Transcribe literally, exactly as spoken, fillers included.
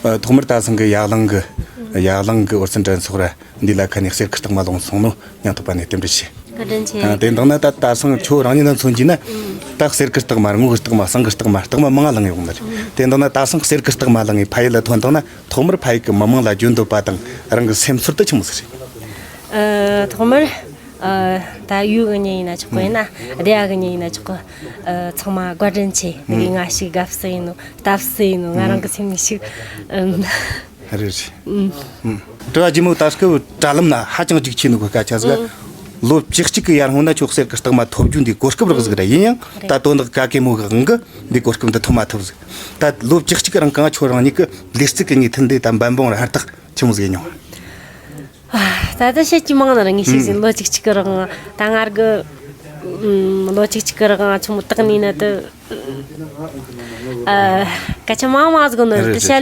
ཐོག་མར་ད་སང་གི་ཡ་གླིང་གི་ཡ་གླིང་གི་ཨོ་རྩལ་འགྲན་ཚོགས་ར་འདི་ལ་ཁ་ནས་གསེར་གི་རྟགས་མ་ལོངས་སོང་ནོ། སྙིང་ཐག་པ་ནས་རྟེན་འབྲེལ་ཞུ། བཀའ་དྲིན་ཆེ། ཨ། དེ་འདང་ན་ད་ད་སང་ཁྱོད་རང་ཉིད་ན་མཚོན་གྱི་ན། ད་གསེར་གི་རྟགས་མ། དངུལ་གི་རྟགས་མ། ཟངས་གི་རྟགས་མ། རྟགས་མ་མང་ང་ལངས་ཡོང་ནི་རེད། དེ་འདང་ན་ད་སང་གསེར་གི་རྟགས་མ་ལངས་ངེ་ཕ་ཡུལ་ལ་ཐོན་བཏང་ན། ཐོག་མར་ཕ་ཡུལ་གི་མི་མང་ལ་བརྗོད་འདོད་པ་དང་རང་གི་སེམས་ཚོར་དེ་ཆི་མོ་ཟིག་རེད། ཨ། ཐོག་མར། ཨ། ད་ཡུལ་གི་མྱི་ཡིན་ན་ཆོག་གི། ཡིན་ན་སྡེ་བ་གི་མྱི་ཡིན་ན་ཆོག་གི། ཨ། ཚང་མ་བཀའ་དྲིན་ཆེ། དེ་གི་ང་ཞིག་དགའ་བསུ་ཡིན་ནོ། སྟབས་བསུ་ཡིན་ནོ། ང་རང་གི་སེམས་ནས་ཞིག་ཨམ། རེད་རེད། ཨམ། དྲི་བ་ཇི་མོ་ད་སྐབས་དྲ་ལམ་ན་ཧ་ཅང་འཇིགས་ཆེ་ནོ་གི་སྐད་ཆ་ཟིག་ཨང་། ལོ་བཅུ་གཅིག་གི་ཡར་སྔོན་ན་ཁྱོད་གསེར་གི་རྟགས་མ་ཐོབ་རྒྱུ་འདི་གོ་སྐབས་རག་ཟིག་ར། ཡིན་ཡང་ད་དོན་དག་ག་གེ་མོ་གི་དབང་གིས་འདི་གོ་སྐབས་འདི་ཐོབ་མ་ཐུབ་ཟིག་ད་ལོ་བཅུ་གཅིག་རིང་གང་ཁྱོད་རང་ཉིད་ཀྱི་ལས་རྩིས་ཀྱི་ངའི་མཐུན་འདི་དང་འབད་འབུངས་ར་ཧུར་ཐག་ཆི་མོ་ཟིག་ཡིན་མྱོང་། ཨ། ད་ལྟ་བཤད་ཀྱི་མང་ནི་ར། ངས་ཤེས་ཟིན་ལོ་བཅུ་གཅིག་གི་རིང་ད་ངར་གི་ཨམ། ལོ་བཅུ་གཅིག་གི་རིང་ང་ཆི་མོ་བཏགས་ནི་ན་དུ། ཨ། སྐད་ཆ་མང་མང་ཟིག་ནི་རེད། རེད། དུ་བཤད་